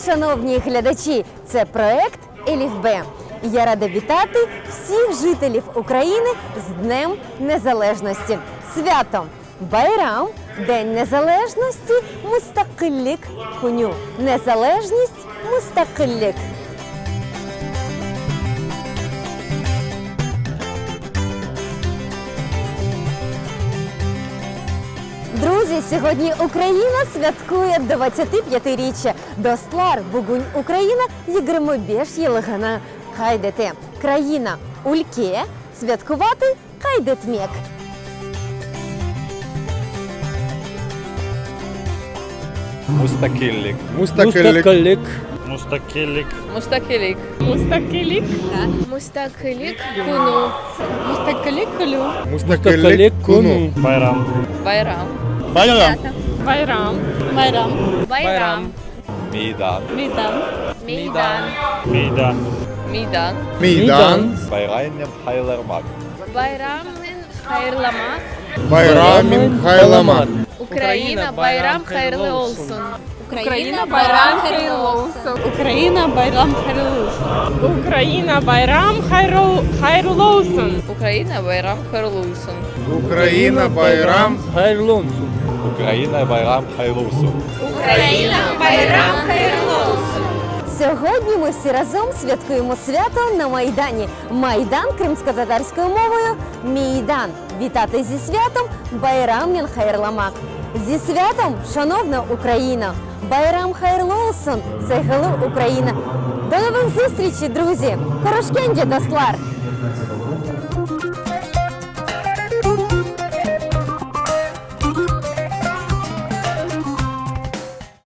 шановні глядачі! Це проект Еліфбе. Я рада вітати всіх жителів України з Днем Незалежності. Свято Байрам, День Незалежності, Mustaqillik Künü. Незалежність Mustaqillik. Друзі, сьогодні Україна святкує 25-річчя. Dostlar, bugün Ukraina 25 yıllığını qayd ete. Країна ülke святкувати qayd etmek. Mustaqillik. Mustaqillik. Mustaqillik. Mustaqillik. Mustaqillik. Mustaqillik künü. Mustaqillik künü. Mustaqillik künü. Bayram. Bayram. Bayram. Bayram. Bayram. Bayram. Meydan. Meydan. Meydan. Meydan. Meydan. Meydan. Bayramnen hayırlamaq. Bayramnen hayırlamaq. Bayramnen hayırlamaq. Ukraina bayram hayırlı olsun. Ukraina bayram hayırlı olsun. Ukraina bayram hayırlı olsun. Ukraina bayram hayırlı olsun. Ukraina bayram hayırlı olsun. Ukraina bayram Hayırlı olsun. Ukraina bayram hayırlı olsun. Ukraina bayram hayırlı olsun. Сьогодні ми всі разом святкуємо свято на Майдані. Майдан кримськотатарською мовою Meydan. Вітати зі святом Bayramnen hayırlamaq. Зі святом, шановна Україна! Bayram hayırlı olsun, Sevgili Україна! До нових зустрічей, друзі! Körüşkence, dostlar!